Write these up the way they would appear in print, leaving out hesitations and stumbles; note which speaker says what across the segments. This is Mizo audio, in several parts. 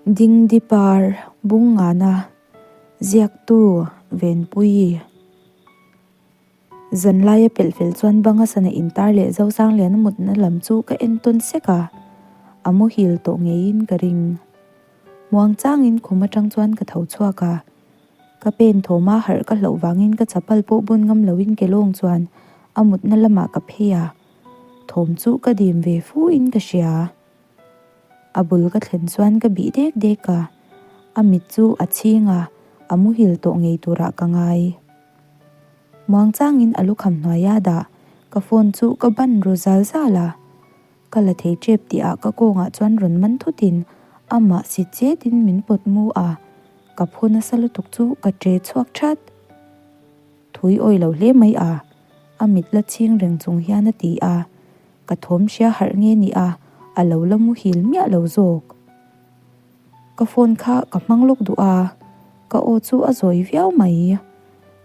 Speaker 1: Dingdi par bung ngana ziaktu Venpuii. Zanlaia pelh fel chuan banga sana intar leh Zosangliana mutna lam chu ka en tawn sek a, a muhil tawh ngeiin ka ring. Muang changin khum atang chuan ka tho chhuak a, ka pen thawma harh ka hlauh vangin ka chapal pawh bun ngam loin ke lawng chuan a mutna lamah ka phei a, thawm chu ka dim ve fu in ka hria. A bul ka thlen chuan ka bih dek dek a, a mit chu a chhing a, a muhil tawh ngei turah ka ngai. Muangchangin a lukham hnuaia dah ka phone chu ka ban ru zal zal a, ka la thei tep tihah ka kawngah chuan rawn man thutin amah si chetin min pawt mu a, ka phu nasa lutuk chu ka ṭe chhuak that. Thui awi lo hle mai a, a mit la chhing reng chung hian a ti a. Ka thawm hria harh nge ni a, a lo la muhil miah lo zawk. Ka phone kha ka hmang lawk duh a, ka aw chu a zawi viau mai.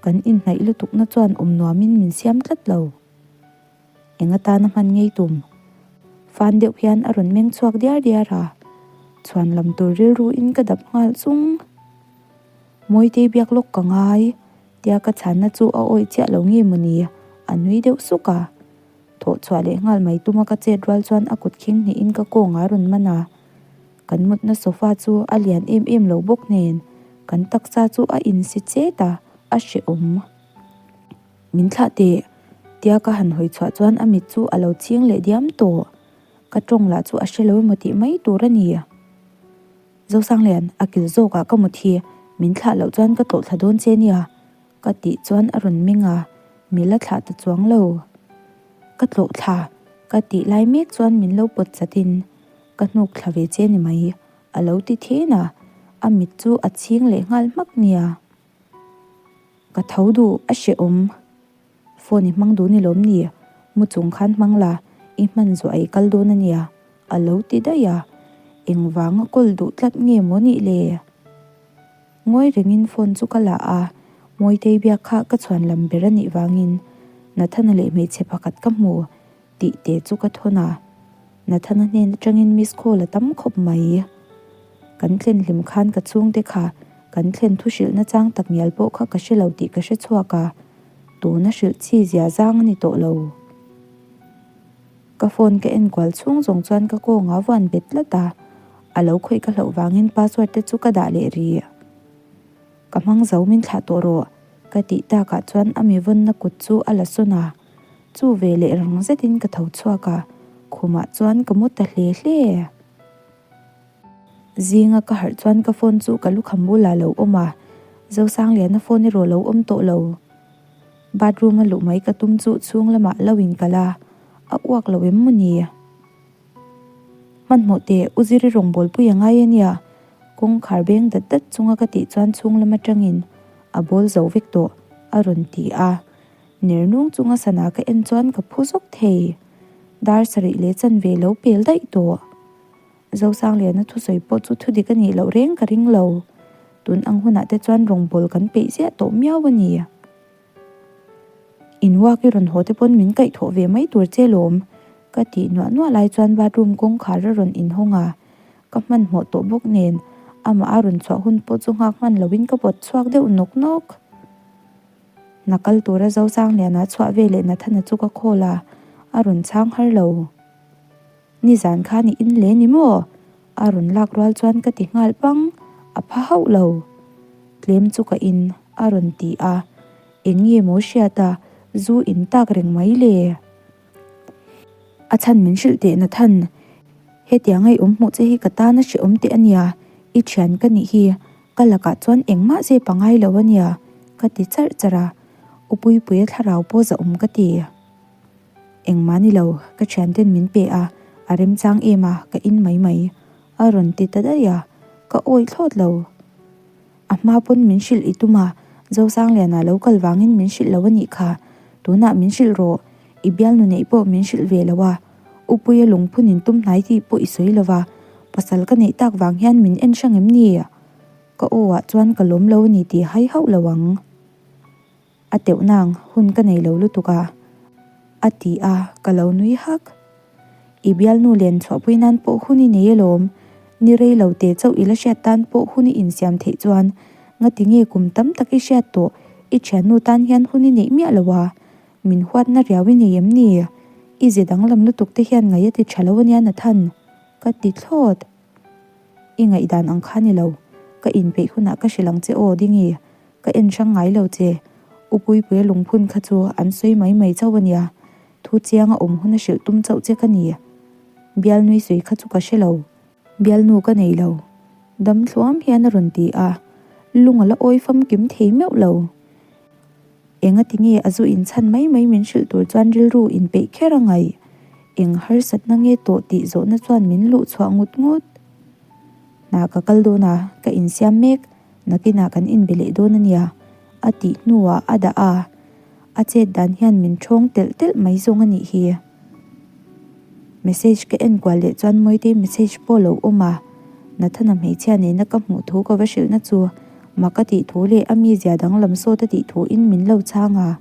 Speaker 1: Kan inhnaih lutukna chuan awm nuamin min siam tlat lo. Eng atana hman ngei tum? Fan deuh hian a rawn meng chhuak diar diar a, chhuan lam tur rilruin ka dap nghal chung. Mawitei biak lawk ka ngai, tia ka chhanna chu a awih chiah lo nge mawni, a nui deuh suk a. Thawh chhuah leh nghal mai tuma ka chet rual chuan a kut khing hnihin ka kawng a rawn man a. Kan mutna sofa chu a lian em em lo bawk nen kan taksa chu a insi chet a, a hrehawm. Min thlah teh, tia ka han hawi chhuah chuan a mit chu a lo chhing leh diam tawh. Ka tawng lah chu a hre lo emaw tih mai tur a ni. Zosanglian, a kil zawkah ka mut hi, min thlah loh chuan ka tlawh thla dawn che nia. Ka tih chuan a rawn meng a, mi la thlah ta chuang lo. Ka tlawh thla, ka tih lai mek chuan min lo pawt chatin ka hnuk thla ve che ni mai, a lo ti then a, a mit chu a chhing leh nghal hmak nia. Ka tho duh, a hrehawm. Phone i hmang duh ni lawm ni? Mu chung khan hmang la, i hman zuah i kal dawn a nia, a lo ti daih a. Engvanga kawl duh tlat nge maw nih le? Ngawi rengin phone chu ka la a, Mawitei biak kha ka chhuan lam ber a nih vangin Nathana leh hmeichhe pakhat ka hmu tih te chu ka thawn a, Nathana hnen atangin miss call a tam khawp mai. Kan thlen hlim khan ka chhungte kha kan thlen thu hrilhna chang tak ngial pawh kha ka hre lo tih ka hre chhuak a, tuna hrilh chi zia zang a ni tawh lo. Ka phone ka en kual chhung zawng chuan ka kawngah vuan bet tlat a, a lo khawih ka hlauh vangin password te chu ka dah leh rih. Ka hmang zo min thlah tawh rawh ka tih takah chuan a mi vawnna kut chu a la sawn a, chu ve leh rang zetin ka tho chhuak a, khumah chuan ka mu ta hle hle. Zinga ka harh chuan ka phone chu ka lukham bulah lo awm a, Zosangliana phone erawh lo awm tawh lo. Bathroom a luh mai ka tum chu chhung lamah lo in kal a, a uak lo em maw ni? Hmanhmawh teh, U Ziri rawngbawlpui a ngai a nia, kawngkhar beng dat dat chunga ka tih chuan chhung lam atangin a bawl zo vek tawh a rawn ti a. Ner nung chunga sana ka en chuan ka phu zawk thei. Dar sarih leh chanve lo pel daih tawh. Zosangliana thusawi pawh chu thudik a nih loh reng ka ring lo. Tun ang hunah te chuan rawngbâwl kan peih ziah tawh miau a ni. In uak i rawn haw te pawn min kaihthawh ve mai tur che lawm, ka tih nuah nuah lai chuan bathroom kawngkhar a rawn inhawng a, ka hmanhmawh tawh bawk nen amah a rawn chhuah hun pawh chu nghak hman loin ka pawt chhuak deuh nawk nawk. Hna kal tura Zosangliana chhuah veleh Nathana chu ka call a, a rawn chhang har lo. Nizan khan i in le ni maw? A rawn lak rual chuan ka ti nghal pang, a pha hauh lo. Tlem chu ka in, a rawn ti a. Eng nge maw hriat a, zu in tak reng mai le? A chhan min hrilh teh Nathan, hetianga i awm hmuh che hi ka tan a hrehawm teh a nia, i thian ka nih hi, ka lakah chuan engmah zep a ngai lo a nia, ka ti charh charh a, U Puipuia thlarau pawh zahawm ka ti. Engmah ni lo, ka thianten min pe a, a remchang em a, ka in mai mai, a rawn ti ta daih a, ka awih thlawt lo. A hma pawn min hrilh i tum a, Zosangliana lo kal vangin min hrilh lo a nih kha, tunah min hrilh rawh, i bialnu neih pawh min hrilh ve lo a, Upuia lungphun in tum hnai tih pawh i sawi lo va, pasal ka neih tak vang hian min en hrang em ni? Ka aw ah chuan ka lawm lo a ni tih hai hauh lo ang. A teuh nang, hun ka nei lo lutuk a, a ti a, ka lo nui hak. I bialnu len chhuahpui nan pawh hun i nei alawm. Ni rei lo te chauh i la hriat tan pawh hun i insiam theih chuan ngati nge kum tam tak i hriat tawh i thiannu tan hian hun i neih miah lo a, min huatna riau i nei em ni? I ze danglam lutuk te hian ngaih a ti tha lo ania Nathan, ka ti thlawt. I ngaihdan ang kha ni lo, ka inpeih hunah ka hrilh ang che aw Dingi, ka en hrang ngai lo che. U Puipuia lungphun kha chu an sawi mai mai chauh ania, thu chianga awm huna hrilh tum chauh che ka ni. Bialnui sawi kha chu ka hre lo. Bialnu ka nei lo. Dam thluam hian a rawn ti a, lung a la awi famkim thei meuh lo. Enga ti nge a zu inchhan mai mai min hrilh tur chuan rilru inpeih kher a ngaih? Eng harsatna nge tawh tih zawhna chuan min luh chhuah ngut ngut. Hna ka kal dawn a, ka insiam mek, nakinah kan inbe leh dawn a nia, a tih hnuah a dah a. A chet dan hian min ṭhawng telh telh mai zawng a nih hi. Message ka en kual leh chuan Mawitei message pawh lo awm a, Nathana hmeichhia nena ka hmuh thu ka va hrilhna chu mak a tih thu leh a mizia danglam sawt a tih thu in min lo chhang a.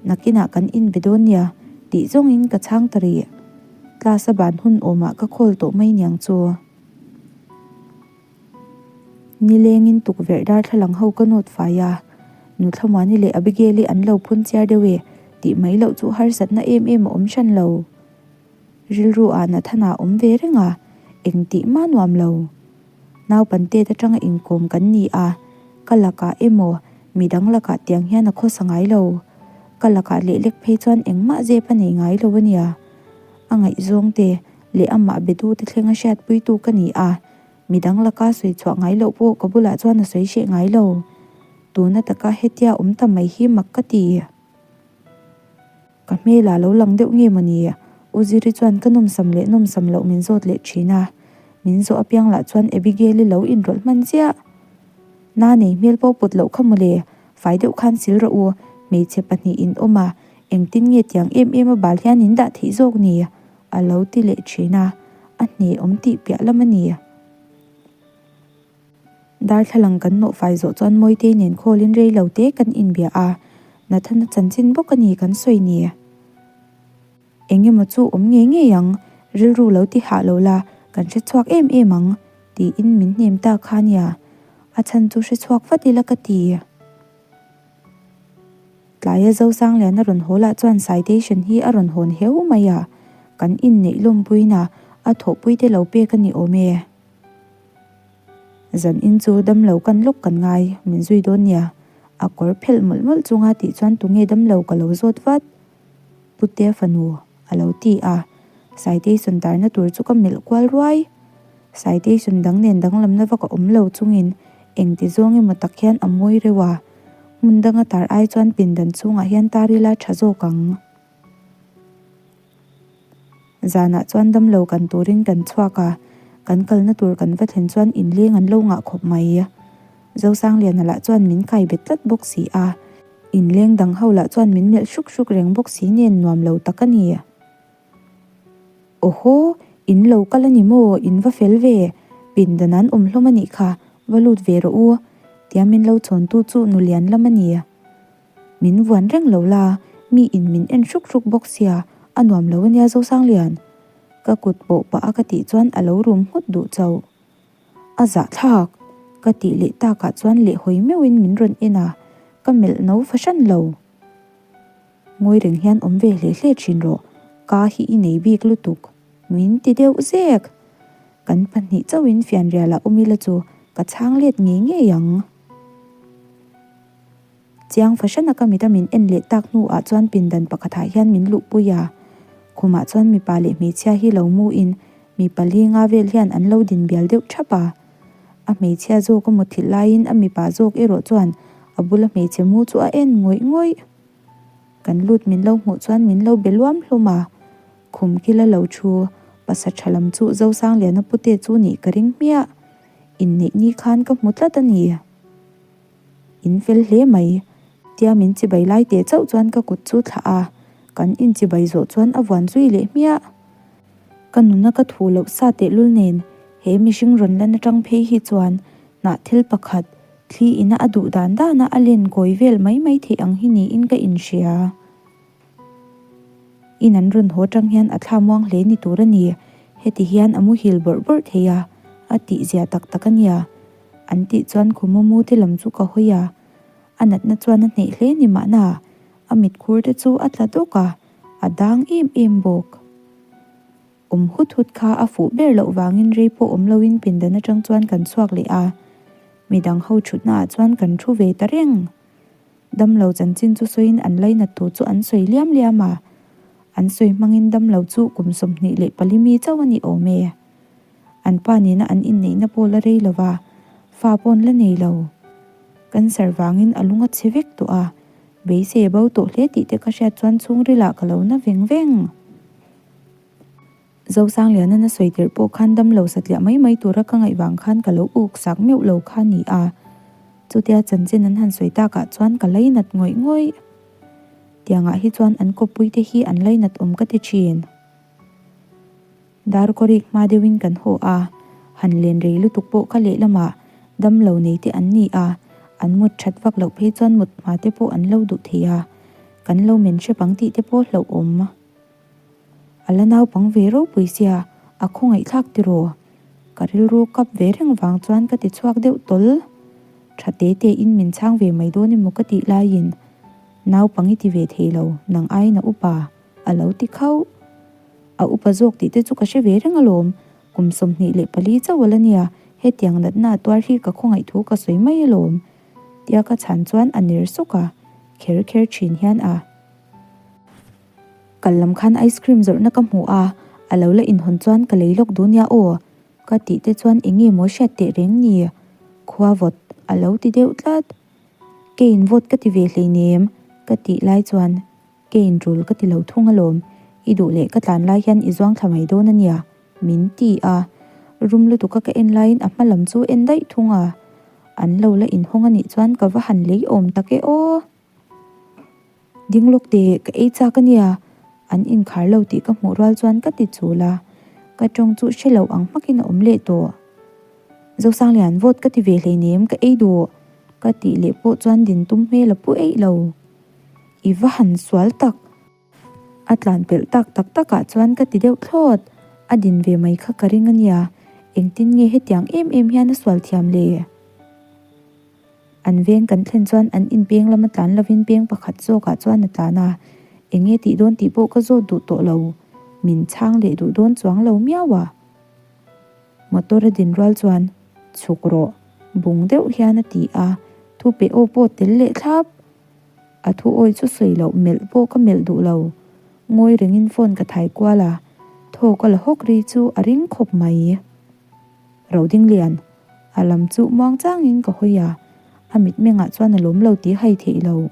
Speaker 1: Nakinah kan inbe dawn nia tih zawngin ka chhang ta rih. Class a ban hun awmah ka call tawh mai niang chu. Nilengin tukverh darthlalang ho ka nawt fai a, Nuthlamuani leh Abigail-i an lo phun chiar deuh e tih mai loh chu harsatna em em a awm hran lo. Rilru ah Nathana awm ve reng a, eng tih mah nuam lo. Naupantet atanga inkawm kan ni a, ka lakah emaw midang lakah tiang hian a khawsa ngai lo. Ka lakah leh lek phei chuan engmah zep a nei ngai lo a nia. A ngaihzawng te leh amah betu te thlenga hriatpuitu ka ni a, Midang laka sawi chhuah ngai loh pawh ka bulah chuan a sawi hreh ngai lo. Tuna taka hetia awm ta mai hi mak ka ti. Ka hmelah lo lang deuh nge maw ni? U Ziri chuan ka nawmsam leh nawmsam loh min zawt leh thin a. Min zawh apiang lah chuan Abigail-i lo inrawlh hman chiah. Na nei hmel pawh put loh kha mawle, fai deuh khan sil rawh u, hmeichhe pahnih in awm a, engtin nge tiang em em a bal hian in dah theih zawk ni? A lo ti leh thin a, a hne awm tih piah lam a ni. Darthlalang kan nawh fai zawh chuan Mawitei nen khawlin rei lo te kan inbia a, Nathana chanchin bawk a ni kan sawi ni. Eng emaw chu awm ngei ngei ang, rilru lo ti hah lo la, kan hre chhuak em em ang, tiin min hnem ta kha nia. A chhan chu hre chhuak vat ila ka ti. Tlaia Zosangliana rawn haw lah chuan citation hi a rawn hawn heu mai a, kan inneih lawmpuina a thawhpuite lo pek a ni awm e. Zan in chu damlo kan lawk kan ngai, min zui dawn nia, a kawr phelh mawlh mawlh chunga tih chuan tunge damlo ka lo zawt vat? Putea fanu a lo ti a, citation tarna tur chu ka melh kual ruai. Citation dang nen danglamna vak a awm lo chungin engti zawng emaw tak hian a mawi reuh a, hmun danga tar ai chuan pindan chhungah hian tar ila tha zawk ang. Zanah chuan damlo kan turin kan chhuak a, kan kalna tur kan va thlen chuan inleng an lo ngah khawp mai. Zosangliana lah chuan min kai bet tlat bawk si a, inleng dang ho lah chuan min melh hruk hruk reng bawk si nen nuam lo tak a ni. Awhaw, in lo kal a ni maw? In va fel ve, pindan an awm hlawm a nih kha, va lut ve rawh u, tia min lo chhawntu chu nulian lam a ni. Min vuan reng lo la, mi in min en hruk hruk bawk sia, a nuam lo a nia Zosanglian. Ka kut pawh pah a ka tih chuan a lo rum nghut duh chauh. A zahthlak! Ka tih leh takah chuan lehhawi meuhin min rawn en a, ka melh no fahran lo. Ngawi reng hian awm ve hle hle thin rawh, ka hi i nei bik lutuk, min ti deuh zek. Kan pahnih chauhin fianrialah awm ila chu ka chhang let ngei ngei ang. Chiang fahran a ka mit a min en leh tak hnuah chuan pindan pakhatah hian min luhpui a. Khumah chuan mipa leh hmeichhia hi lo mu in mipa linga vel hian an lo din bial deuh thap a. A hmeichhia zawk a mutthilh laiin a mipa zawk erawh chuan a bula hmeichhe mu chu a en ngawih ngawih. Kan lut min lo hmuh chuan min lo be luam hlawm a. Khum kila lo thu pasa tha lam chu Zosangliana pute chu nih ka ring hmiah. Inneih ni khan ka hmu tlat a ni. In fel hle mai. Tia min chibai lai teh chauh chuan ka kut chu thlah a, kan inchibai zawh chuan a vuan zui leh hmiah. Ka nuna ka thu loh sa tehlul nen he mihring rawn lan atang phei hi chuan hnah thil pakhat thli ina a duh dan dana a len kawi vel mai mai theih ang hi niin ka inhria. In an rawn haw tang hian a thla muang hle ni tur a ni. Heti hian a muhil bawrh bawrh thei a, A tihzia tak tak a nia. An tih chuan khuma mu te lam chu ka hawi a. A natna chuan a hneih hle ni mahna a mitkhur te chu a tla dawk a, a dang em em bawk. Awm hut hut kha a fuh ber loh vangin rei pawh awm loin pindan atang chuan kan chhuak leh a, midang ho thutna ah chuan kan thu ve ta reng. Damlo chanchin chu sawiin an lainat tur chu an sawi liam liam a, an sawi hmangin damlo chu kum 24 mi chauh a ni awm e. An pa nena an inneihna pawh la rei lo va, fa pawn la nei lo. Cancer vangin a lung a chhe vek tawh a, beisei a bo tawh hle tih te ka hriat chuan chhungrilah ka lo na veng veng. Zosangliana na sawi tirh pawh khan damlo satliah mai mai tura ka ngaih vang khan ka lo uk sak meuh lo kha ni a. Chutia chanchin an han sawi takah chuan ka lainat ngawih ngawih. Tiangah hi chuan an kawppui te hi an lainat awm ka ti thin. Darkawrik hma deuhin kan haw a, han len rei lutuk pawh ka lehlamah damlo nei te an ni a, an mut that vak loh phei chuan mut hma te pawh an lo duh thei a, kan lo men hrep ang tih te pawh hlauhawm. A la naupang ve ropui sia, a khawngaihthlak tiraw? Ka rilru kap ve reng vang chuan ka ti chhuak deuh tawl. Tha te te in min chhang ve mai dawn emaw ka tih laiin, Naupang i ti ve thei lo, nang aiin a upa, a lo ti khauh. A upa zawk tih te chu ka hre ve reng alawm, kum 24 chauh a la nia, hetiang natna a tuar hi ka khawngaih thu ka sawi mai alawm. Tia ka chhan chuan a ner sawk a, kher kher thin hian a. Kal lam khan ice cream zawrhna ka hmu a, a lo la inhawn chuan ka lei lawk duh nia aw, ka tih te chuan eng nge maw hriat teh reng ni? Khua vawt a lo ti deuh tlat. Keiin vawt ka ti ve hleinem ka tih lai chuan keiin tul ka ti lo thung alawm, i duh leh ka tlan lai hian i zuang thla mai dawn a nia min ti a. Rum lutuka ka en laiin a hma lam chu en daih thung a, an lo la inhawng a nih chuan ka va han lei awm tak e aw. Ding lawk teh, ka ei chak a nia, an inkhar lo tih ka hmuh rual chuan ka ti chul a, ka tawng chu hre lo ang hmakin a awm leh tawh. Zosanglian vawt ka ti ve hleinem, ka ei duh, ka tih leh pawh chuan din tum hmel a pu eih lo. I va han sual tak! A tlan pelh tak tak takah chuan ka ti deuh thlawt, a din ve mai kha ka ring a nia, engtin nge hetiang em em hian a sual thiam le? An veng kan thlen chuan an in peng lama tlan lovin peng pakhat zawkah chuan a tlan a, eng nge tih dawn tih pawh ka zawt duh tawh lo, min chhang leh duh dawn chuang lo miau a. Motor a din rual chuan chhuk rawh bung deuh hian a ti a, thu pe aw pawh tel leh thlap. A thu awi chu sawi loh melh pawh ka melh duh lo, ngawi rengin phone ka thai kual a, thaw ka la hawk ri chu a ring khawp mai. Rodinglian, a lam chu muang changin ka hawi a, a mitmengah chuan a lawm lo tih hai theih lo.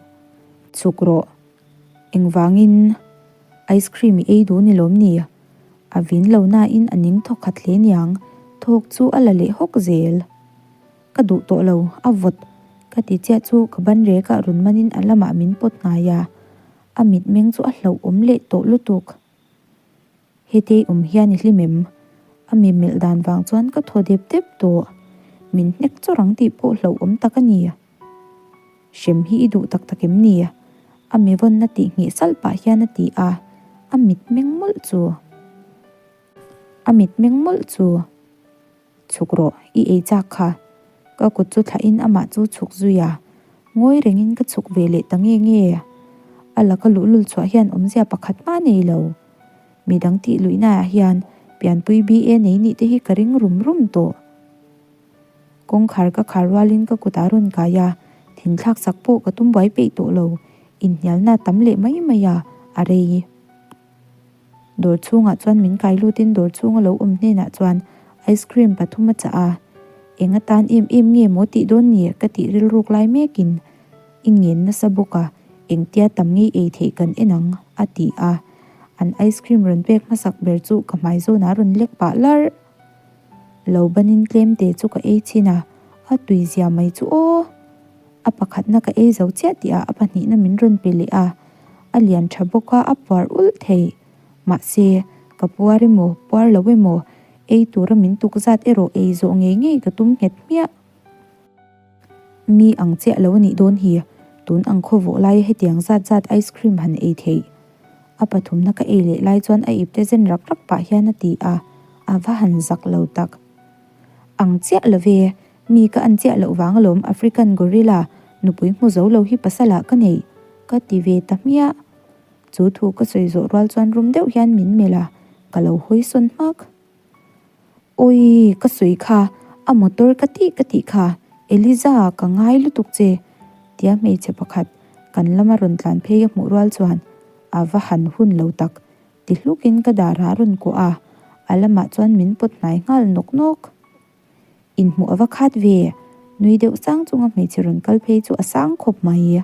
Speaker 1: Chhuk rawh. Engvangin ice cream i ei duh ni lawm ni? A vin lo nain a ning thawk khat hle niang, thawk chu a la leh hawk zel. Ka duh tawh lo, a vawt. Ka ti chiah chu ka ban rekah rawn manin a lamah min pawt hnai a, a mitmeng chu a hlauhawm leh tawh lutuk. Hetei awm hian i hlim em? A mi melh dan vang chuan ka thaw dep dep tawh. Min hnek chawr ang tih pawh hlauhawm tak a ni. Hrem hi i duh tak tak em ni? A mi vawnna tih ngheh salh pah hian a ti a, a mit meng mawlh chu. A mit meng mawlh chu. Chhuk rawh, i ei chak kha. Ka kut chu thlahin amah chu chhuk zui a, ngawi rengin ka chhuk ve leh ta nge nge. A laka luhlul chhuah hian awmzia pakhat hma nei lo. Midang tih luihnaah hian pianpui BA nei nih te hi ka ring rum rum tawh. Kawngkhar ka khar rualin ka kut a rawn kai a, thinthlak sak pawh ka tum buai peih tawh lo, inhnialna tam leh mai mai a, a rei. Dawr chhungah chuan min kai lutin dawr chhunga lo awm hnenah chuan ice cream pathum a chah a, eng atan em em nge maw tih dawn ni ka tih rilruk lai mekin i ngen nasa bawk a, engtia tam ngei ei theih kan en ang a ti a, an ice cream rawn pek hmasak ber chu ka hmai zawnah rawn lek pah larh. Lo banin tlem te chu ka ei chhin a, a tui zia mai chu aw! A pakhatna ka ei zo chiah tih ah a pahnihna min rawn pe leh a, a lian tha bawk a, a puar ulh thei. Mahse, ka puar emaw, puar lo emaw, ei tura min tuk zat erawh ei zawh ngei ngei ka tum nghet hmiah. Mi ang chiah lo a nih dawn hi, tun ang khaw vawh laia hetiang zat zat ice cream han ei theih. A pathumna ka ei leh lai chuan a ipte zen rak rak pah hian a ti a, a va han zak lo tak. Ang chiah lo ve, mi ka an chiah loh vang alawm African gorilla nupui hmu zo lo hi pasalah ka nei, ka ti ve ta hmiah. Chu thu ka sawi zawh rual chuan rum deuh hian min melh a, ka lo hawi sawn hmak. Awii, ka sawi kha, a motor ka tih ka tih kha, Eliza ka ngai lutuk che, tia hmeichhe pakhat kan lama rawn tlan phei a hmuh rual chuan a va han hun lo tak ti hlukin ka darah a rawn kuah a, a lamah chuan min pawt hnai nghal nawk nawk. Inhmuh a va khat ve, nui deuh sang chunga hmeichhe rawn kal phei chu a sang khawp mai.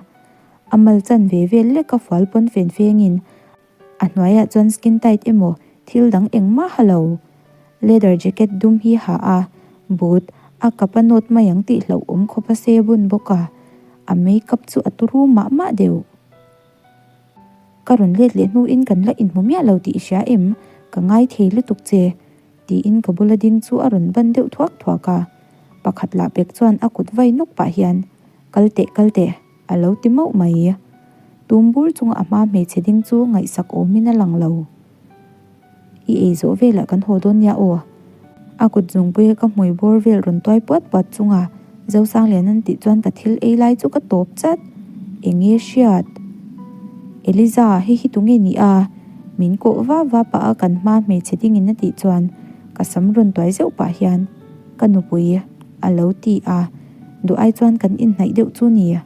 Speaker 1: A mal chan ve vel lek a fual pawn fen fengin a hnuaiah chuan skin tight emaw thil dang engmah ha lo. Leather jacket dum hi ha a, boot a kap a nawt mai ang tih hlauhawm khawp a se bun bawk a, a makeup chu a turu mah mah deuh. Ka rawn let leh hnuin kan la inhmu miah lo tih i hria em? Ka ngai thei lutuk che. Tiin ka bula ding chu a rawn ban deuh thuak thuak a. Pakhat lah pek chuan a kut vai nawk pah hian, Kal teh, kal teh, a lo ti mauh mai. Tum bur chunga a hma hmeichhe ding chu ngaihsak awmin a lang lo. I ei zawh velah kan haw dawn nia aw. A kut zungpuia ka hmui bawr vel rawn tuai puat puat chunga Zosanglian an tih chuan ka thil ei lai chu ka tawp chat. Enge hriat? Eliza, hei hi tunge ni a? Min kawh va va pah a kan hma hmeichhe dingin a tih chuan ka sam rawn tuai zeuh pah hian ka nupui a lo ti a, duh ai chuan kan inhnaih deuh chu ni.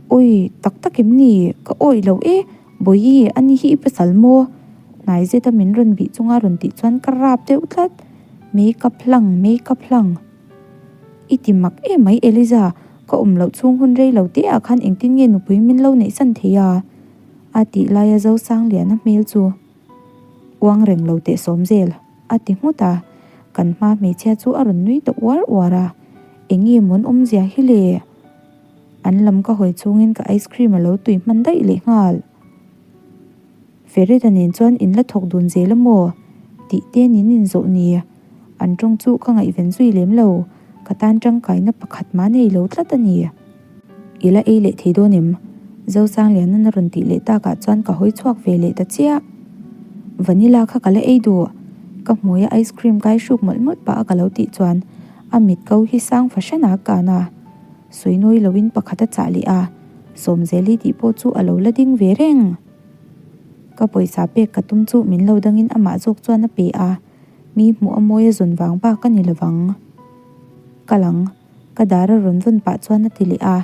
Speaker 1: Awi, tak tak em ni? Ka awih lo e, Bawihi, ani hi i pasal maw? Hnai zeta min rawn bih chunga rawn tih chuan ka rap deuh tlat. Makeup hlang, makeup hlang. I ti mak em mai Eliza, ka awm loh chhung hun rei lo te ah khan engtin nge nupui min lo neih san thei a? A tih laia Zosangliana hmel chu uang reng lo teh sawm zel a ti nghut a, kan hma hmeichhia chu a rawn nui ta uar uar a, enge mawn awmzia hi le? An lam ka hawi chungin ka ice cream a lo tui hman daih leh nghal. Ferita nen chuan in la thawk dun zel a maw? Tih te nin in zawh ni. An tawng chu ka ngaihven zui lem lo, ka tan tangkaina pakhat mah nei lo tlat a ni. I la ei leh thei dawn em? Zosangliana'n a rawn tih leh takah chuan ka hawi chhuak ve leh ta chiah. Vanilla kha ka la ei duh. Ka hmuia ice cream kai hruk mawlh mawlh pah a ka lo tih chuan a mit ko hi sang fahran a kan a. Sawi nawi loin pakhat a chah leh a, Sawmzeli tih pawh chu a lo la ding ve reng. Ka pawisa pek ka tum chu min lo dangin amah zawk chuan a pe a, mi hmuh a mawi a zawn vang bak a ni lovang. Kal ang, ka dar a rawn vawn pah chuan a ti leh a,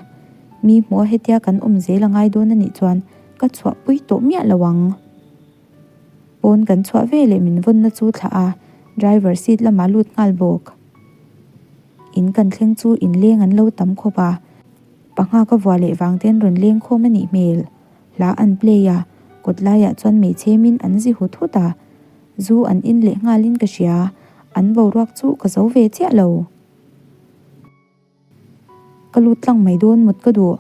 Speaker 1: mi hmuh a hetia kan awm zel a ngai dawn a nih chuan ka chhuahpui tawh miah lo ang. Pawn kan chhuah ve leh min vawnna chu thlah a, driver seat lamah lut nghal bawk. In kan thleng chu inleng an lo tam khawp a, pangha ka vuah leh vang ten rawn leng khawm a nih hmel. Hla an play a, kawt laiah chuan hmeichhemin an zi hut hut a, zu an in leh nghalin ka hria, an boruak chu ka zo ve chiah lo. Ka lut tlang mai dawn mut ka duh,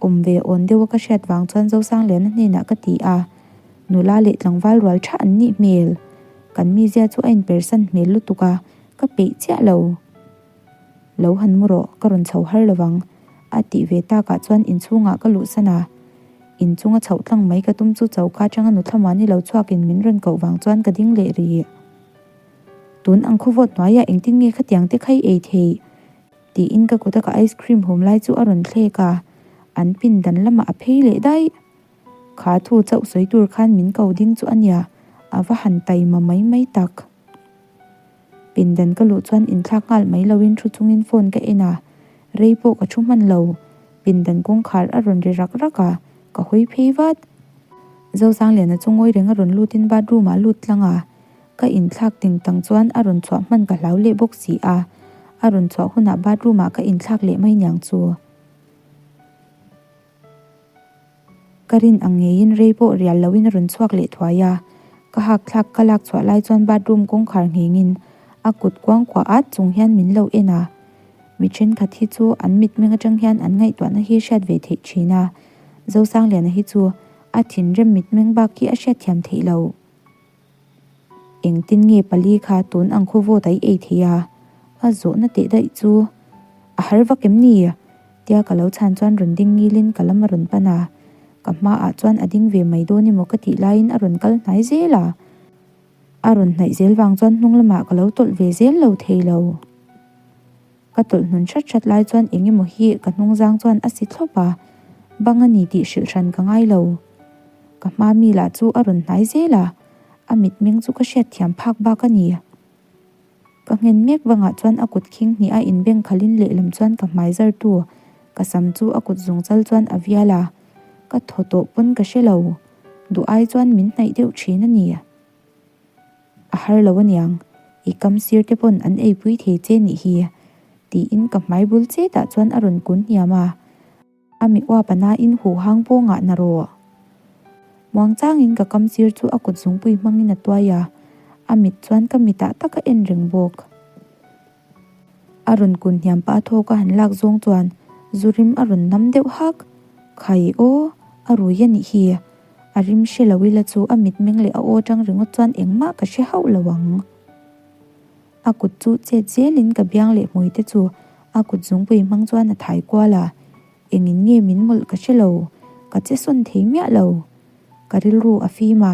Speaker 1: awm ve awn deuha ka hriat vang chuan Zosangliana hnenah ka ti a, nula leh tlangval rual tha an nih hmel. Kan mizia chu a inpersan hmel lutuk a, Ka peih chiah lo. Lo han mu rawh, ka rawn chho har lovang, a tih ve takah chuan inchhungah ka luhsan a. Inchunga chhoh tlang mai ka tum chu choka atanga nutla muani lo chhuakin min rawn koh vang chuan ka ding leh rih. Tun ang khawvawt hnuaiah engtin nge khatiang te kha i ei theih? tiin ka kuta ka ice cream hum lai chu a rawn thlek a, an pindan lamah a phei leh daih. Kha thu chauh sawi tur khan min ko ding chu a nia, a va han taima mai mai tak. Pindan ka luh chuan inthlak nghal mai loin thu chungin phone ka en a, rei pawh ka thu hman lo. Pindan kawngkhar a rawn ri rak rak a, ka hawi phei vat. Zosangliana chu ngawi reng a rawn lutin bathroom ah lut tlang a, ka inthlak ting tang chuan a rawn chhuah hman ka hlau leh bawk si a, a rawn chhuah hunah bathroom ah ka inthlak leh mai niang chu. Ka rin ang ngeiin rei pawh rial loin a rawn chhuak leh thuai a, ka hak thlak ka lak chhuah lai chuan bathroom kawngkhar nghengin a kut kuang kuah at chung hian min lo en a. Mi thenkhat hi chu an mitmeng atang hian an ngaihtuahna hi hriat ve theih thin a, Zosangliana hi chu a thinrim mitmeng bak hi a hriatthiam theih lo. Engtin nge pali kha tun ang khaw vawt a i ei thei a? A zawhna teh daih chu a har vak em ni? Tia ka lo chhan chuan rawn ding ngilin ka lam a rawn pan a, ka hmaah chuan a ding ve mai dawn emaw ka tih laiin a rawn kal hnai zel a. A rawn hnaih zel vang chuan hnung lamah ka lo tawlh ve zel lo thei lo. Ka tawlh hnun hrat hrat lai chuan eng emaw hi ka hnungzang chuan a si thlawp a, bang a ni tih hrilh hran ka ngai lo. Ka hma mi lah chu a rawn hnai zel a, a mitmeng chu ka hriatthiam phak bak a ni. Ka nghen mek bangah chuan a kut khing hnih a inbeng khalhin lehlam chuan ka hmai zar tu ka sam chu a kut zungchal chuan a vial a, ka thaw tawh pawn ka hre lo. Duh ai chuan min hnaih deuh thin a ni. A har lo aniang, i kam sir te pawn an eipui thei che nih hi, tiin ka hmai bul chetah chuan a rawn kun hniam a. A mi uap a nain huh hang pawngah na rawh. Muangchangin ka kam sir chu a kut zungpui hmangin a tuai a, a mit chuan ka mitah tak a en reng bawk. A rawn kun hniam pah thawk a han lak zawng chuan zu rim a rawn nam deuh hak. Khai aw, a rui a nih hi. A rim hre lo ila chu a mitmeng leh a aw tang ringawt chuan engmah ka hre hauh lo ang. A kut chu chet zelin ka biang leh hmui te chu a kut zungpui hmang chuan a thai kual a, engin nge min mawlh ka hre lo, ka che sawn thei miah lo. Ka rilru a fim a,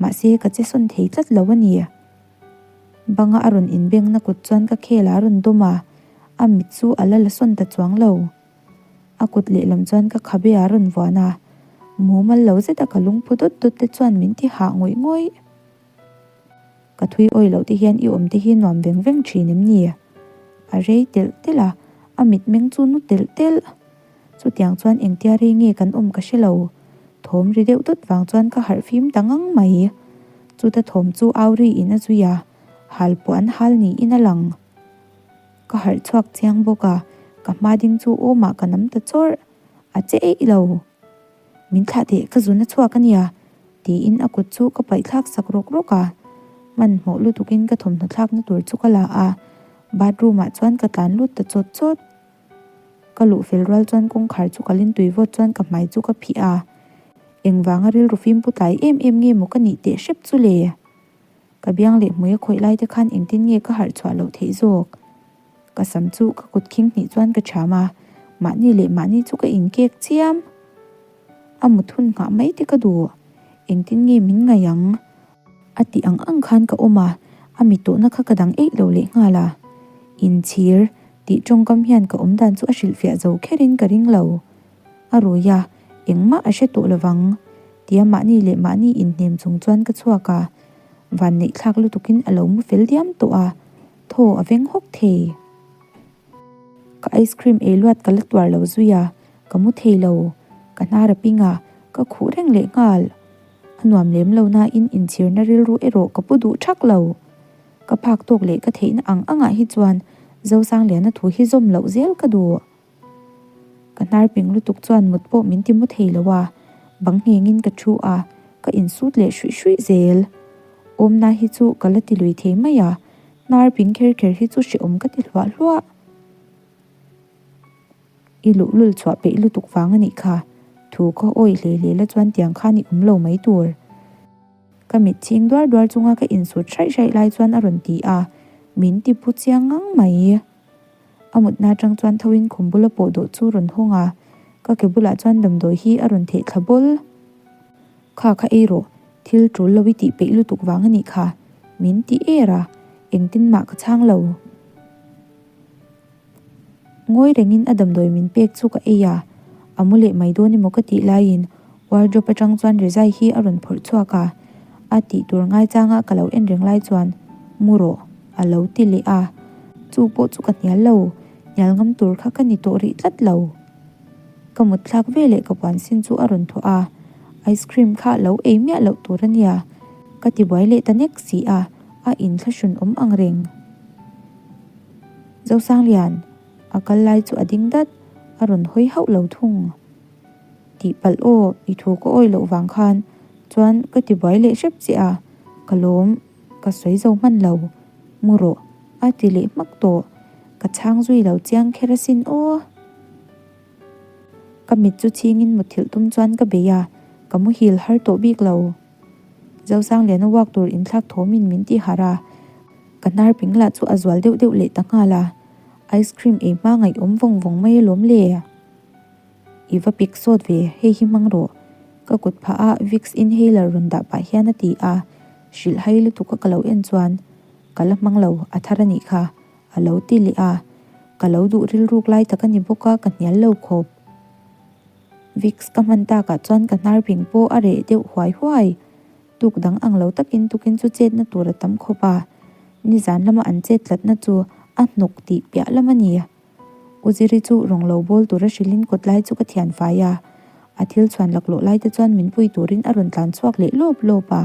Speaker 1: mahse ka che sawn thei tlat lo a ni. Banga a rawn inbengna kut chuan ka khel a rawn dawm a, a mit chu a la la sawn ta chuang lo. A kut lehlam chuan ka khabe a rawn vuan a, mumal lo zeta ka lungphu dawt dawt te chuan min ti hah ngawih ngawih. Ka thui awih loh te hian i awm te hi nuam veng veng thin em ni? A rei telh telh a, a mitmeng chu nu telh telh. Chutiang chuan engtia rei nge kan awm ka hre lo. Thawm ri deuh dawt vang chuan ka harh fim ta ngang mai. Chuta thawm chu au ri in a zui a, hal pawh an hal niin a lang. Ka harh chhuak chiang bawk a, ka hma ding chu awmah ka nam ta chawrh. A che eih lo. Min thlah teh ka zun a chhuak a nia, tiin a kut chu ka paih thlak sak rawk rawk a. Hmanhmawh lutukin ka thawmhnaw thlakna tur chu ka la a, bathroom ah chuan ka tlan lut ta chawt chawt. Ka luh fel rual chuan kawngkhar chu ka lin tui vawt chuan ka hmai chu ka phih a. Engvanga rilru fimpu tlai em em nge maw ka nih teh hrep chu le? Ka biang leh hmui a khawih lai te khan engtin nge ka harh chhuah loh theih zawk? Ka sam chu ka kut khing hnih chuan ka thiam a, mahni leh mahni chu ka inkek chiam. A mut hun nghah mai te ka duh, engtin nge min ngaih ang? A tih ang ang khan ka awm a, a mi tawhna kha ka dang eih lo leh nghal a. Inchhir tih tawngkam hian ka awm dan chu a hrilhfiah zo kherin ka ring lo. A rui a, engmah a hre tawh lovang tia mahni leh mahni inhnem chung chuan ka chhuak a, vanneih thlak lutukin a lo mu fel diam tawh a. Thaw a veng hawk thei. Ka ice cream ei luat ka la tuar lo zui a, ka mu thei lo. Ka hnar a ping a, ka khuh reng leh nghal. A nuam lem lo nain inchhirna rilru erawh ka pu duh thak lo. Ka phak tawk leh ka theihna ang angah hi chuan Zosangliana thu hi zawm loh zel ka duh. Ka hnar ping lutuk chuan mut pawh min ti mu thei lo a, bang nghengin ka thu a, ka insut leh hruih hruih zel. Awmna hi chu ka la ti lui thei mai a, hnar ping kher kher hi chu hrehawm ka ti hluah hluah. I luhlul chhuah peih lutuk vang a nih kha, thu ka awih hlei hlei la chuan tiang khan i awm lo mai tur. Ka mit chhing duar duar chunga ka insut hraih hraih lai chuan a rawn ti a, min ti pu chiang ngang mai. A mutna atang chuan thoin khum bula pawh dawh chu rawn hawng a, ka ke bulah chuan damdawi hi a rawn theh thla bawl. Kha kha ei rawh, thil tul lo i tih peih lutuk vang a nih kha, min ti er a, engtin mah ka chhang lo. Ngawi rengin a damdawi min pek chu ka ei a, a mu leh mai dawn emaw ka tih laiin wardrobe atang chuan rizai hi a rawn phawrh chhuak a, a tih tur ngaichanga ka lo en reng lai chuan mu rawh. A lo ti leh a, chu pawh chu ka hnial lo, hnial ngam tur kha ka ni tawh rih tlat lo. Ka mut thlak ve leh ka puan sin chu a rawn thawh a, ice cream kha lo ei miah loh tur a nia, ka ti buai leh ta nek si a, a inthlahrun awm ang reng. Zosanglian, a kal lai chu a ding dat, a rawn hawi hauh lo thung. Tihpalh aw, i thu ka awih loh vang khan chuan ka ti buai leh hrep che a, ka lawm. Ka sawi zo hman lo, mu rawh a ti leh hmak tawh, ka chhang zui lo chiang kher asin aw. Ka mit chu chhingin muthilh tum chuan ka bei a, ka muhil har tawh bik lo. Zosangliana uak tur inthlak thawmin min ti harh a, ka hnar ping lah chu a zual deuh deuh leh ta nghal a, ice cream ei hma ngaihawm vawng vawng mai alawm le. I va pik sawt ve, hei hi hmang rawh. Ka kut phah a Vicks inhaler rawn dah pah hian a ti a, hrilh hai lutuk a ka lo en chuan ka la hmang lo, a thar a nih kha, a lo ti leh a. Ka lo duh rilruk lai tak a ni bawk a, ka hnial lo khawp. Vicks ka hman takah chuan ka hnar ping pawh a reh deuh huai huai. Tuk dang ang lo takin tukin chu chetna tur a tam khawp a, nizan lama an chet tlatna chu a hnawk tih piah lam a ni. U Ziri chu rawng lo bawl tura hrilhin kawt lai chu ka thian fai a, a thil chhuan laklawh lai te chuan min pui turin a rawn tlan chhuak leh lawp lawp a.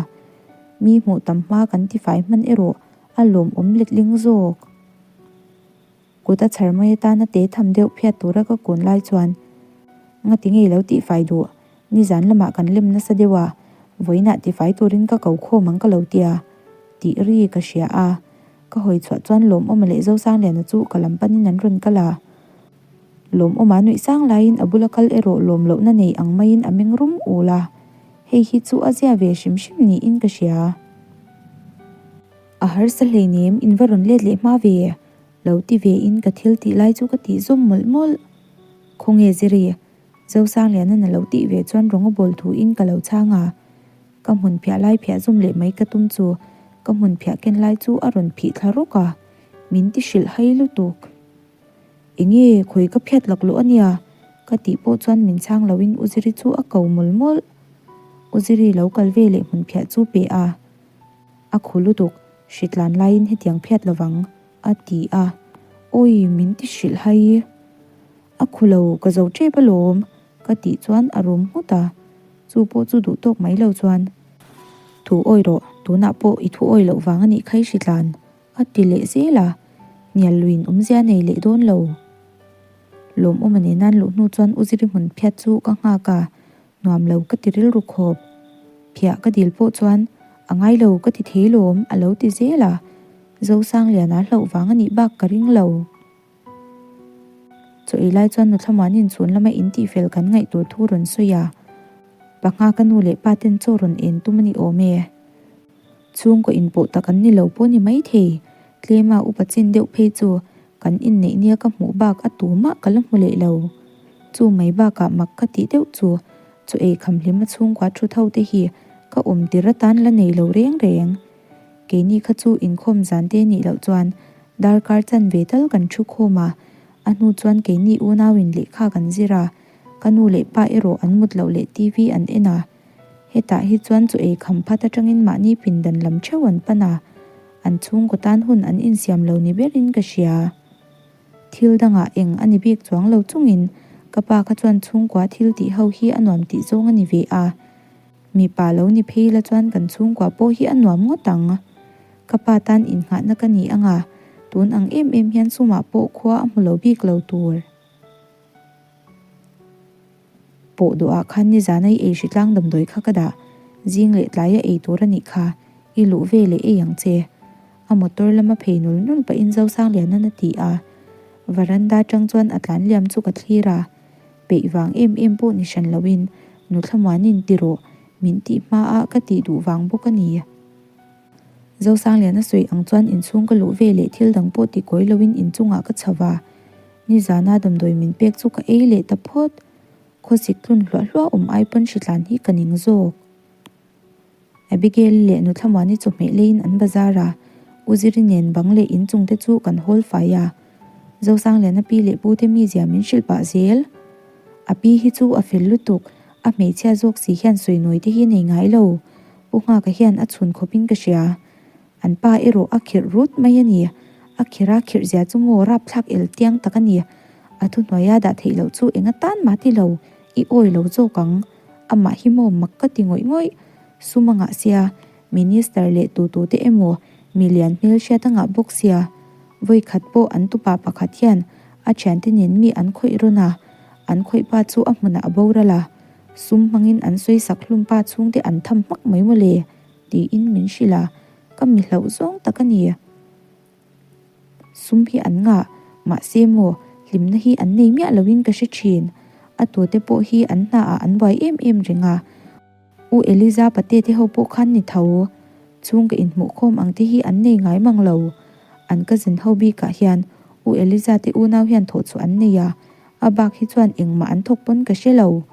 Speaker 1: Mi hmuh tam hma kan tifai hman erawh a lawmawm letling zawk. Kut a chhar mai atana te tham deuh phiat tura ka kun lai chuan Ngati ngei lo tihfai duh, nizan lamah kan lem nasa deuh a, vawiinah tifai turin ka ko khawm ang ka lo tia tih ri ka hria a. Ka hawi chhuah chuan Lawmawma leh Zosangliana chu ka lam panin an rawn kal a. Lawmawma nuih sang laiin a bula kal erawh lawm lohna nei ang maiin a meng rum ul a, hei hi chu a zia ve hrim hrim niin ka hria. A harsa hleinem, in va rawn let leh hma ve. Lo ti ve in ka thil tih lai chu ka tih zawm mawlh mawlh. Khawnge Ziri? Zosangliana'n a lo tih ve chuan rawng a bawl thu in ka lo chhang a. Ka hmun phiah lai phiah zawm leh mai ka tum chu ka hmun phiah ken lai chu a rawn phih thla rawk a, min ti hrilh hai lutuk. Enge khawi ka phiat laklawh a nia? Ka tih pawh chuan min chhang lo in U Ziri chu a ko mawlh mawlh. U Ziri lo kal ve leh hmun phiah chu pe a. A khu lutuk, hritlan laiin hetiang phiat lovang, a ti a. Awi, min ti hrilh hai. A khu lo, ka zo tep alawm, ka tih chuan a rum nghut a. Chu pawh chu duh tawk mai lo chuan. Thu awi rawh, tunah pawh i thu awi loh vang a nih kha i hritlan, a ti leh zel a. Hnial luin awmzia nei leh dawn lo. Lawmawma nen an luh hnu chuan U Ziri hmun phiat chu ka nghak a, Nuam lo ka ti rilru khawp. Phiah ka dil pawh chuan a ngai lo ka ti thei lawm a lo ti zel a, Zosangliana hlauh vang a nih bak ka ring lo. Chaw ei lai chuan Nuthlamuanin chhun lama in tih fel kan ngaih tur thu rawn sawi a, Pangha ka nu leh pa ten chaw rawn en tum a ni awm e. Chhungkaw inpawh tak an ni lo pawh ni maithei, tlema upa chin deuh phei chu kan inneih nia ka hmuh bak a tumah ka la hmu leh lo. Chu mai bakah mak ka tih deuh chu chaw ei kham hlim a chhungkua thu tho te hi ka awm tir atan la nei lo reng reng. Keini kha chu inkhawm zan te nih loh chuan darkar chanve tal kan thu khawm a, a hnu chuan keini unauin lehkha kan zir a, ka nu leh pa erawh an mut loh leh TV an en a. Hetah hi chuan chaw ei kham phat atangin mahni pindan lam theuh an pan a, an chhungkaw tan hun an insiam lo ni berin ka hria. Thil dangah eng a ni bik chuang lo chungin ka pa kha chuan chhungkua thil tih ho hi a nuam tih zawng a ni ve a. Mipa lo ni phei la chuan kan chhungkua pawh hi a nuam ngawt ang. Ka pa tan innghahna ka ni anga, tun ang em em hian sumah pawh khua a hmu lo bik lo tur. Pawh duhah khan nizan a i ei hritlang damdawi kha ka dah, zing leh tlaia ei tur a nih kha, i luh ve leh ei ang che. A motor lama phei nul nul pahin Zosangliana'n a ti a. Varanda tang chuan a tlan liam chu ka thlir a, peih vang em em pawh ni hran loin Nuthlamuanin ti rawh, min tih hmaah ka tih duh vang bawk a ni. Zosangliana sawi ang chuan inchhung ka luh ve leh thil dang pawh ti kawi loin inchungah ka chho va. Nizana damdawi min pek chu ka ei leh ta phawt. Khawsik tlun hluah hluah awm ai pawn hritlan hi ka ning zawk. Abigail leh Nuthlamuani chawhmeh leiin an bazar a, U Ziri nen bang leh inchung te chu kan hawl fai a. Zosangliana pi leh pu te mizia min hrilh pah zel. A pi hi chu a fel lutuk, a hmeichhia zawk si hian sawinawi te hi nei ngai lo. Pu Nghaka hian a chhun khawpin ka hria. An pa erawh a khirh rut mai a ni. A khirh a khirh zia chu maw rapthlak el tiang tak a ni. A thuhnuaia dah theih loh chu enga tan mah ti lo, i awi lo zawk ang. Amah hi maw mak ka ti ngawih ngawih. Sum a ngah sia, Minister leh tu tu te emaw mi lian hmel hriat a ngah bawk sia. Vawi khat pawh an tupa pakhat hian a thiante nen mi an khawih rawn a, an khawih pa chu a hmunah a boral a. Sum hmangin an sawi sak hlum pa chhungte an tham hmak mai mawle. Tiin min hrilh a, ka mi hlauh zawng tak a ni. Sum hi an ngah, mahse maw, hlimna hi an nei miah loin ka hre thin. A tute pawh hi an hnaah an buai em em reng a. U Eliza pate te ho pawh khan ni tho. Chhungka inhmuhkhawm ang te hi an nei ngai mang lo. An cousin ho bikah hian U Eliza te unau hian thawhchhuah an nei a, a bak hi chuan engmah an thawk pawn ka hre lo.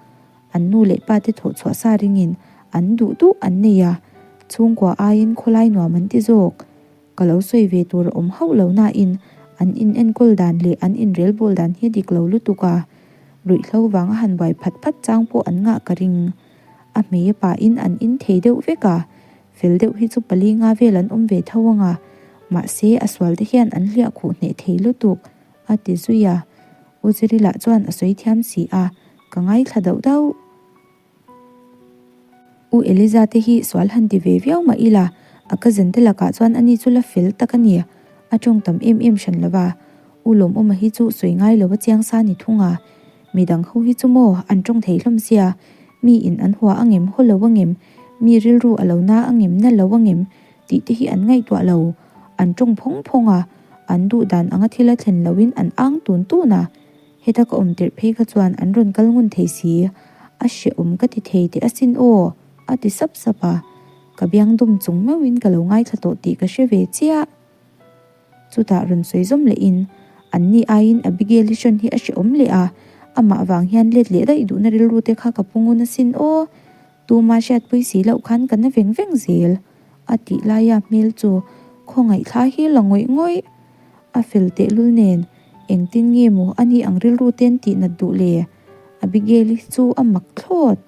Speaker 1: An nu leh pa te thawh chhuah sa ringin an duh duh an nei a, chhungkua aiin khawlai nuam an ti zawk. Ka lo sawi ve tur a awm hauh lo nain An in enkawl dan leh an inrelbawl dan hi a dik lo lutuk a, ruihhlo vanga han buai phat phat chang pawh an ngah ka ring. A hmei a pahin an in thei deuh vek a, fel deuh hi chu pali nga vel an awm ve tho ang a, mahse a sual te hian an hliah khuh hneh thei lutuk, a ti zui a. U Ziri lah chuan a sawi thiam si a, ka ngaithla dauh dauh. U Eliza te hi sual han ti ve viau mah ila, a cousin te lakah chuan ani chu la fel tak a ni. A tawng tam em em hran lo va, U Lawmawma hi chu sawi ngai lo a chiang sa ni thung a. Midang ho hi chu maw an tawng thei hlawm sia, mi in an hua angem haw lo angem, mi rilru a lo na angem na lo angem tih te hi an ngaihtuah lo. An tawng phawng phawng a, an duh dan anga thil a thlen loin an ang tun tun a. Heta ka awm tirh phei kha chuan an rawn kal ngun thei si, a hrehawm ka ti thei teh asin aw, a ti sap sap a. Ka biang dawm chung meuhin ka lo ngaithla tawh tih ka hre ve chiah. Chutah rawn sawi zawm lehin, Anni aiin Abigail-i hrawn hi a hrehawm leh a, amah vang hian let leh daih duhna rilru te kha ka pu ngun asin aw, tuma hriatpui si loh khan ka na veng veng zel, a tih laia hmel chu khawngaihthla hi la ngawih ngawih. A fel tehlul nen, engtin nge maw a ni ang rilru ten tih nat duh le? Abigail-i chu a mak thlawt.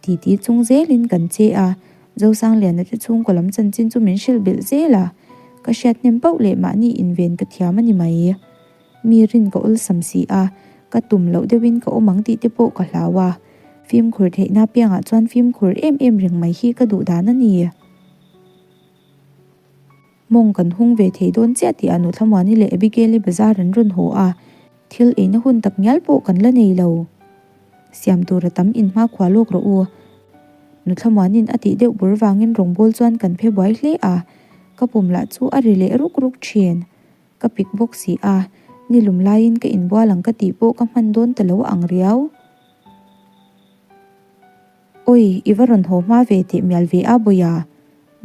Speaker 1: Titi chung zelin kan che a, Zosangliana te chhungkaw lam chanchin chu min hrilh belh zel a, ka hriat hnem pauh leh mahni inven ka thiam a ni mai. Mi rin ka awlsam si a, ka tum loh deuhin ka awm ang tih te pawh ka hlau a, fimkhur theihna piangah chuan fimkhur em em reng mai hi ka duh dan a ni. Mawng kan hung ve thei dawn chiah tih ah Nuthlamuani leh Abigail-i bazar an rawn haw a, thil eina hun tak ngial pawh kan la nei lo. Siam tur a tam in hma khua lawk rawh u. Nuthlamuanin a tih deuh bur vangin rawngbâwl chuan kan phe buai hle a, ka pum lah chu a ri leh ruk ruk thin. Ka pik bawk si a, ni lum laiin ka inbual ang ka tih pawh ka hman dawn ta lo ang riau. Awi, i va rawn haw hma ve teh mial ve a Bawia.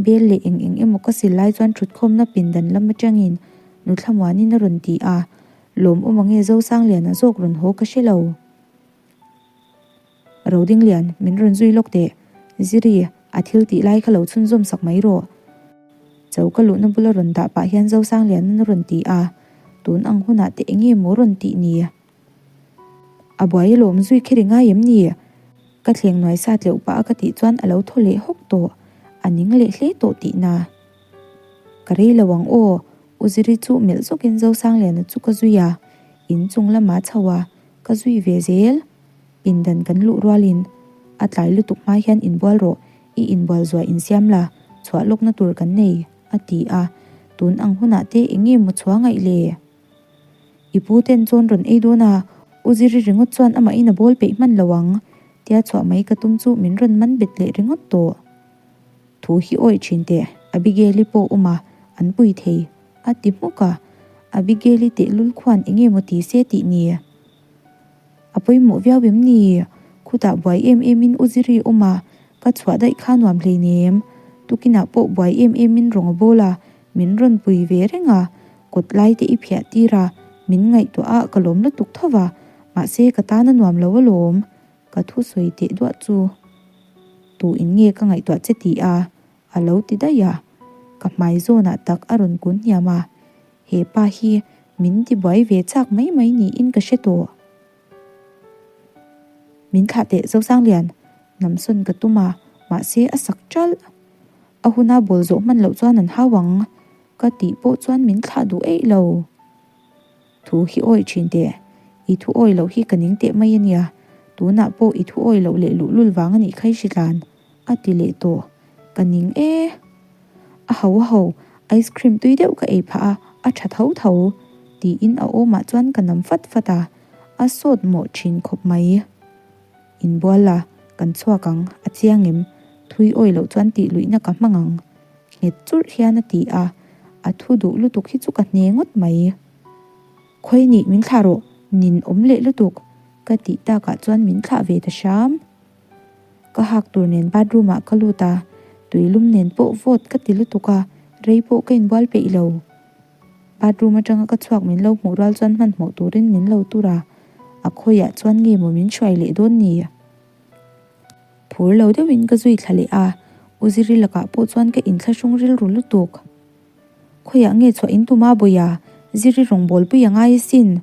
Speaker 1: Bel leh eng eng emaw ka sil lai chuan thutkhawmna pindan lam atangin Nuthlamuanin a rawn ti a, lawmawm ange Zosangliana zawk rawn haw ka hre lo. Rodinglian, min rawn zui lawk teh. Ziri, a thil tih lai kha lo chhunzawm sak mai rawh. Choka luhna bula rawn dah pah hian Zosangliana'n a rawn ti a, tun ang hunah teh enge maw rawn tih ni? A buai alawm zui kher i ngai em ni? Ka thleng nuai sa tleuh pah a ka tih chuan a lo thaw leh hawk tawh. A ning leh hle tawh tihna. Ka rei lo ang aw, U Ziri chu melh zawkin Zosangliana chu ka zui a, in chung lamah chho a, ka zui ve zel. Pindan kan luh rualin a tlai lutuk hma hian inbual rawh, i inbual zuah insiam la, chhuah lawkna tur kan nei, a ti a. Tun ang hunah te eng nge maw chhuah ngaih le? I pu ten chuan rawn ei dawn a, U Ziri ringawt chuan amahin a bawl peih hman lo ang, tia chhuah mai ka tum chu min rawn man bet leh ringawt tawh. Thu hi awih thin teh, Abigail-i pawh awm a, an pui thei, a ti hmuk a. Abigail-i tehlul khuan eng nge maw ti se tih ni? A pawimawh viau em ni? Khutah buai em emin U Ziri awm a, ka chhuah daih kha nuam hleinem. Tukinah pawh buai em emin rawng a bawl a, min rawn pui ve reng a, kawt lai te i phiah tir a, min ngaihtuah a ka lawm lutuk tho va, mahse ka tan a nuam lo alawm, ka thusawi teh duah chu. Tu in nge ka ngaihtuah che ti a? A lo ti daih a, ka hmai zawnah tak a rawn kun hniam a, he pa hi min ti buai ve chak mai mai niin ka hre tawh. Min thlah teh Zosanglian, namsawn ka tum a, mahse a sak ṭalh. A huna bawl zawh hman loh chuan an hau ang ka tih pawh chuan min thlah duh eih lo. Thu hi awih thin teh, i thu awih loh hi ka ning teh mai a nia, tunah pawh i thu awih loh leh luhlul vang a nih kha i hritlan, a ti leh tawh. Ka ning e. A ho a ho, ice cream tui deuh ka ei phah a, a tha tho tho, tiin a awmah chuan ka nam fat fat a, a sawt mawh thin khawp mai. Inbual la, kan chhuak ang, a chiang em? Thui awih loh chuan tih luihna ka hmang ang. Nghet churh hian a ti a, a thu duh lutuk hi chu ka hne ngawt mai. Khawi nih min thlah rawh, nin awm leh lutuk, ka tih takah chuan min thlah ve ta hram. Ka hak tur nen bathroom ah ka lut a, tuilum nen pawh vawt ka ti lutuk a, rei pawh ka inbual peih lo. Bathroom atanga ka chhuak min lo hmuh rual chuan hmanhmawh turin min lo tur a, a khawiah chuan nge maw min hruai leh dawn ni? Phur lo deuhin ka zui thla leh a, U Ziri lakah pawh chuan ka inthlahrung rilru lutuk. Khawiah nge chhuah in tum a Bawia? Ziri rawngbawlpui a ngai asin.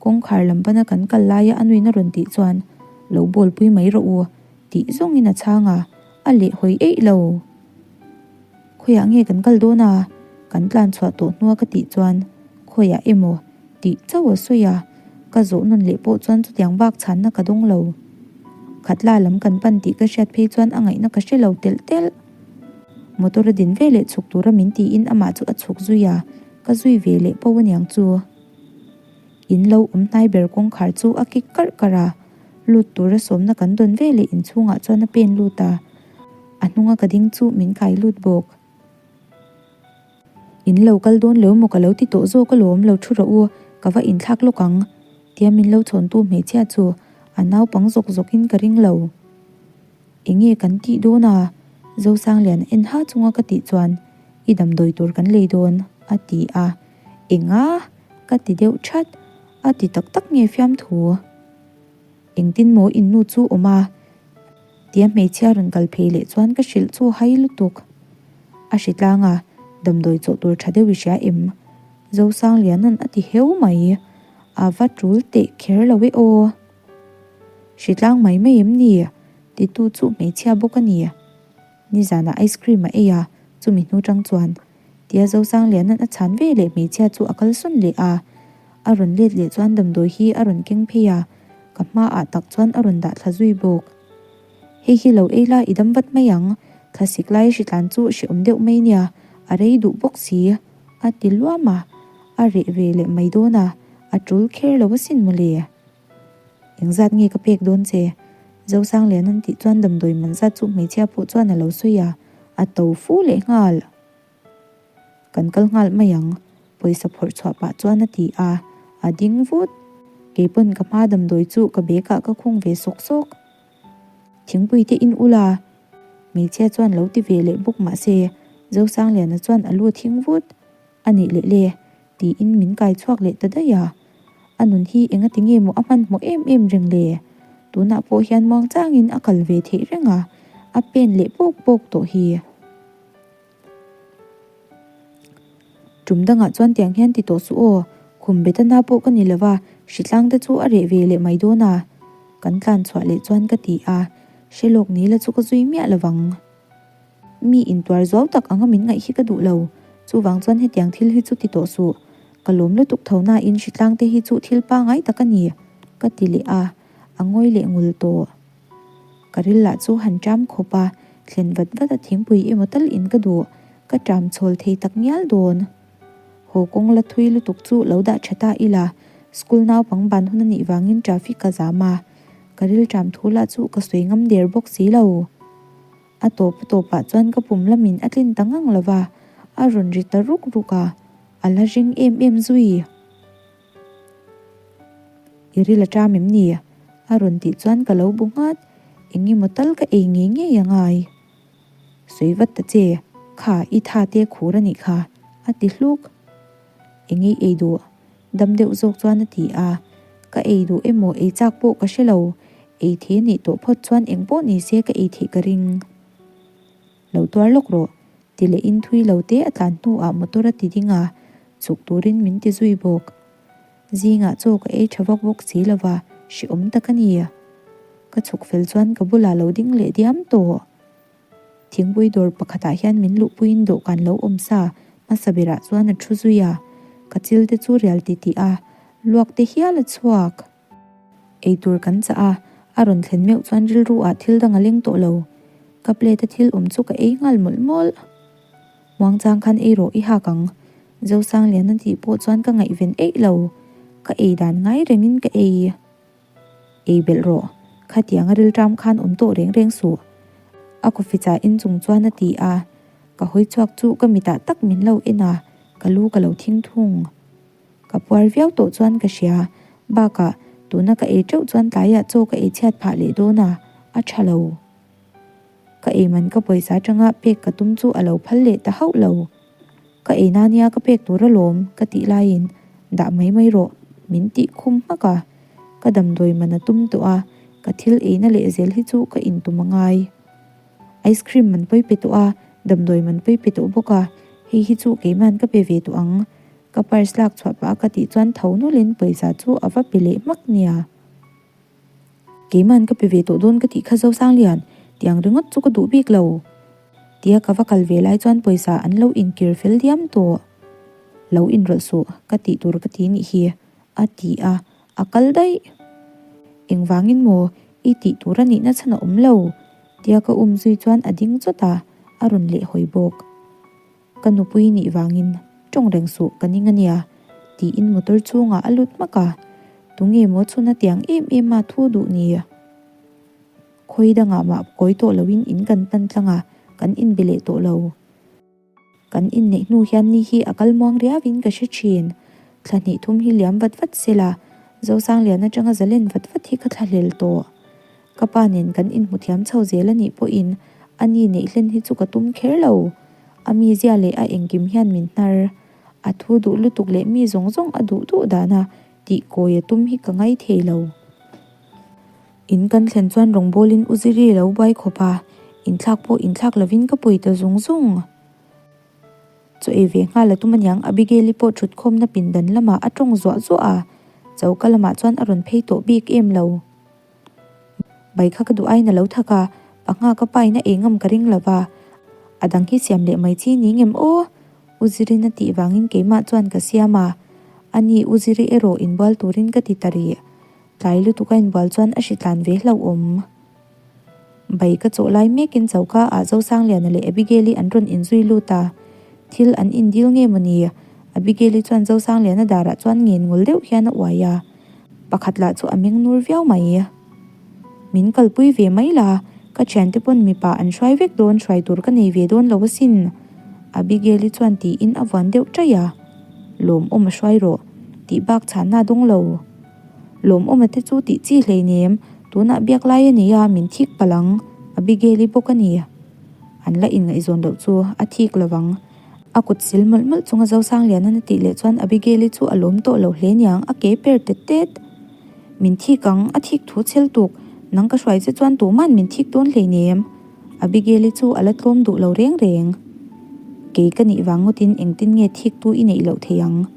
Speaker 1: Kawngkhar lam pana kan kal laia a nuin a rawn tih chuan, Lo bawlpui mai rawh u, tih zawngin a chhang a, a leh hawi eih lo. Khawiah nge kan kal dawn a? Kan tlan chhuah tawh hnua ka tih chuan, Khawiah emaw? tih chauh a sawi a, ka zawh nawn leh pawh chuan chutiang bak chhanna ka dawng lo. Khatla lam kan pan tih ka hriat phei chuan a ngaihna ka hre lo telh telh. Motor a din ve leh chhuk tura min tiin amah chu a chhuk zui a, ka zui ve leh pawh aniang chu. In lo awm hnai ber kawngkhar chu a kik karh karh a, lut tura sawmna kan dawn ve leh inchhungah chuan a pen lut a, a hnunga ka ding chu min kai lut bawk. In lo kal dawn lo maw ka lo ti tawh zawk alawm lo thu rawh u, ka va inthlak lawk ang tia min lo chhawntu hmeichhia chu a naupang zawk zawkin ka ring lo. Enge kan tih dawn a? Zosanglian en ha chunga ka tih chuan i damdawi tur kan lei dawn a ti a. Enga? Ka ti deuh that. A ti tak tak nge fiamthu? Engtin maw in nu chu awm a? Tia hmeichhia rawn kal phei leh chuan ka hrilh chu hai lutuk. A hri tlang a, damdawi chawh tur tha deuh i hria em? Zosangliana'n a ti heu mai. A va tul teh kher lo e aw. Hri tlang mai mai em ni? Titu chu hmeichhia bawk a ni. Nizanah ice cream a ei a, chumi hnu tang chuan tia Zosangliana'n a chhan ve leh hmeichhia chu a kalsawn leh a. A rawn let leh chuan damdawi hi a rawn keng phei a, ka hmaah tak chuan a rawn dah thla zui bawk. Hei hi lo ei la i dam vat mai ang, thlasik lai hritlan chu hrehawm deuh mai nia, a rei duh bawk si, a ti luam a, a reh ve leh mai dawn a, a tul kher lo asin mawle. Engzat nge ka pek dawn che? Zosanglian an tih chuan damdawi man zat chu hmeichhia pawh chuan a lo sawi a, a to fu leh nghal. Kan kal nghal mai ang, pawisa phawrh chhuah pah chuan a ti a, a ding vut. Keipawn ka hma damdawi chu ka bag ah ka khung ve sawk sawk. Thingpui te in ula, hmeichhia chuan lo ti ve leh bawk mahse Zosangliana chuan a lu a thing vut. A nih leh le, tiin min kai chhuak leh ta daih a. A nun hi engati nge maw a hmanhmawh em em reng le? Tunah pawh hian muangchangin a kal ve theih reng a, a pen leh pawk pawk tawh hi. Tum dangah chuan tiang hian ti tawh suh aw, khum betana pawh ka ni lova, hritlang te chu a reh ve leh mai dawn a, kan tlan chhuah leh chuan ka ti a, hre lawk ni la chu ka zui miah lovang. Mi intuar zuau tak anga min ngaih hi ka duh lo, chuvang chuan hetiang thil hi chu ti tawh suh, ka lawm lutuk tho nain hritlang te hi chu thil pangai tak a ni, ka ti leh a, a ngawi leh ngul tawh. Ka ril lah chu han ṭam khawp a, thlen vat vat a thingpui emaw tal in ka duh, ka ṭam chhawl thei tak ngial dawn. Haw kawng la thui lutuk chu lo dah ṭha ta ila, school naupang ban hun a nih vangin traffic ka zam a, ka ril ṭam thu lah chu ka sawi ngam der bawk si lo. A tawp a tawpah chuan ka pum lamin a tlin ta ngang lo va, a rawn ri ta ruk ruk a, a la ring em em zui. I ril a ṭam em ni? A rawn tih chuan ka lo bu nghat, eng emaw tal ka ei ngei ngei a ngai. Sawi vat ta che, kha i tha te khur a nih kha, a ti hluk. Eng ei ei duh? Dam deuh zawk chuan a ti a, ka ei duh emaw ei chak pawh ka hre lo, ei thei a nih tawh phawt chuan eng pawh ni se ka ei theih ka ring. Lo tuar lawk rawh, ti leh in thui lo te a tlan hnuah motor a ti ding a, chhuk turin min ti zui bawk. Zingah chaw ka ei tha vak bawk si lova, hrehawm tak a ni. Ka chhuk fel chuan ka bulah lo ding leh diam tawh. Thingpui dawr pakhatah hian min luhpuiin dawhkan lo awm sa hmasa berah chuan a thu zui a, ka chil te chu rial ti tih a, luak te hial a chhuak. Eitur kan chah a, a rawn thlen meuh chuan rilru ah thil dang a leng tawh lo. Ka plate a thil awm chu ka ei nghal mawlh mawlh. Muangchang khan ei rawh i hak ang. Zosanglian a tih pawh chuan ka ngaihven eih lo. Ka ei dan ngai rengin ka ei. Ei belh rawh. Khatiang a rilṭam khan awm tawh reng reng suh. A coffee chah in chung chuan a ti a. Ka hawi chhuak chu ka mitah tak min lo en a, ka lu ka lo thing thung. Ka puar viau tawh chuan ka hria. Bakah, tuna ka ei teuh chuan tlaiah chaw ka ei chhiat phah leh dawn a, a tha lo. Ka ei man ka pawisa atanga pek ka tum chu a lo phal leh ta hauh lo. Ka ei na nia ka pek tur alawm ka tih laiin dah mai mai rawh min tih khum hmak a. Ka damdawi man a tum tawh a, ka thil eina leh zel hi chu ka intum a ngai. Ice cream man pawi pe tawh a, damdawi man pawi pe tawh bawk a. Hei hi chu keiman ka pe ve tawh ang. Ka purse lak chhuah pah a ka tih chuan tho nawlhin pawisa chu a va pe leh hmak nia. Keiman ka pe ve tawh dawn ka tih kha Zosanglian, tiang ringawt chu ka duh bik lo. Tia ka va kal ve lai chuan pawisa an lo inkir fel diam tawh. Lo inrawlh suh, ka tih tur ka ti nih hi, a ti a, a kal daih. Engvangin maw i tih tur a nihna chhan a awm lo? Tia ka um zui chuan a ding chawt a, a rawn lehhawi bawk. Ka nupui nih vangin tawng reng suh ka ning ania tiin motor chhungah a lut hmak a, tunge maw chhuna tiang em em a thu duh ni? Khawi dangah mah kawi tawh loin in kan pan tlang a, kan inbe leh tawh lo. Kan inneih hnu hian ni hi a kal muang riauin ka hre thin. Thla hnih thum hi liam vat vat sela, Zosanglian atanga zalen vat vat hi ka thlahlel tawh. Ka pa nen kan inhmu thiam chho zel a nih pawhin a ni neih hlen hi chu ka tum kher lo. A mizia leh a engkim hian min hnar. A thu duh lutuk leh mi zawng zawng a duh duh dana tih kawi a tum hi ka ngai thei lo. In kan thlen chuan rawngbawlin U Ziri lo buai khawp a, inthlak pawh inthlak lovin ka pui ta zung zung. Chaw ei ve nghal a tum aniang Abigail-i pawh thutkhawmna pindan lamah a tawng zuah zuah a, choka lamah chuan a rawn phei tawh bik em lo. Bai kha ka duh aiin a lo thak a, pangha ka pain a ei ngam ka ring lo va, a dang hi siam leh mai chi ni ngem aw? U Zirin a tih vangin keimah chuan ka siam a, ani U Ziri erawh inbual turin ka ti ta rih. Tlai lutuk a inbual chuan a hritlan ve hlauhawm. Bai ka chawh lai mekin choka ah Zosangliana leh Abigail-i an rawn inzui lut a, thil an indil nge maw ni? Abigail-i chuan Zosangliana darah chuan ngen ngul deuh hian a uai a, pakhat lah chu a meng nur viau mai. Min kalpui ve mai la, ka thiante pawn mipa an hruai vek dawn hruai tur ka nei ve dawn lo asin, Abigail-i chuan tiin a vuan deuh ṭaih a, Lawmawm a hruai rawh, tih bak chhanna dawng lo. Lawmawma te chu tih chi hleinem, tunah biak lai a nei a, min thik palh ang, Abigail-i bawk a ni. An la inngaihzawn loh chu a thik lo vang. A kut sil mawlh mawlh chunga Zosangliana'n a tih leh chuan Abigail-i chu a lawm tawh lo hle niang, a ke per tet tet. Min thik ang, a thik thu chhel tuk, nang ka hruai che chuan tuma'n min thik dawn hleinem. Abigail-i chu a la tlawm duh lo reng reng. Kei ka nih vang ngawtin engtin nge thik tu i neih loh thei ang?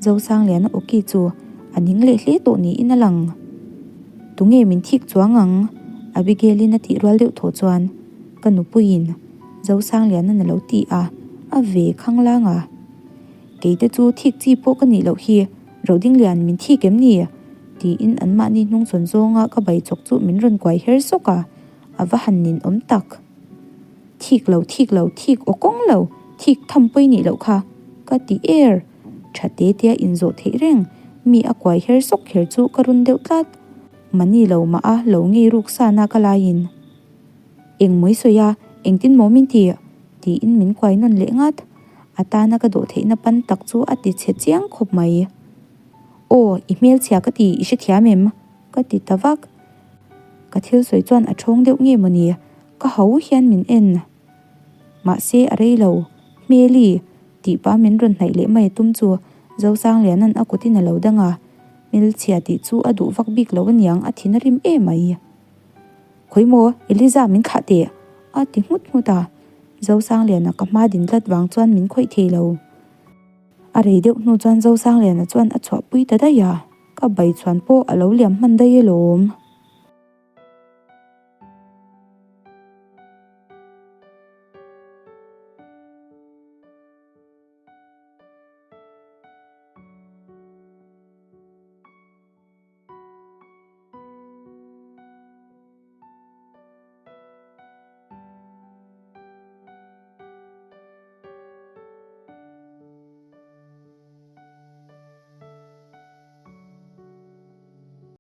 Speaker 1: Zosangliana awki chu a ning leh hle tawh niin a lang. Tunge min thik chuang ang? Abigail-in a tih rual deuh thaw chuan ka nupuiin Zosangliana'n a lo ti a, a ve khanglang a. Keite chu thik chi pawh ka nih loh hi, Rodinglian min thik em ni? tiin anmahni hnungchhawn zawnga ka bai chawk chu min rawn kuai her sawk a. A va han nin awm tak. Thik lo, thik lo, thik aw kawng lo, thik tham pawi nih loh kha, ka ti er. Tha te tea inzawh theih reng, mi a kuai her sawk kher chu ka run deuh tlat. Mani lo mah a lo ngei ruk sa na ka laiin. Eng mawi sawi a, engtin maw min ti? tiin min kuai nawn leh ngat. A tana ka dawh theihna pan tak chu a ti chhe chiang khawp mai. Aw, i hmelchhia ka ti, i hrethiam em? Ka ti ta vak. Ka thil sawi chuan a thawng deuh nge mawni, ka ho hian min en. Mahse a rei lo, Hmeli, tih pa min rawn hnaih leh mai a tum chu Zosangliana'n a kutin a lo dang a, hmelchhia tih chu a duh vak bik lo aniang a thin a rim em mai. Khawi maw, Eliza min thlah teh, a ti nghut nghut a, Zosangliana ka hma din tlat vang chuan min khawih thei lo. A rei deuh hnu chuan Zosangliana chuan a chhuahpui ta daih a, ka baichhuan pawh a lo liam hman daih alawm.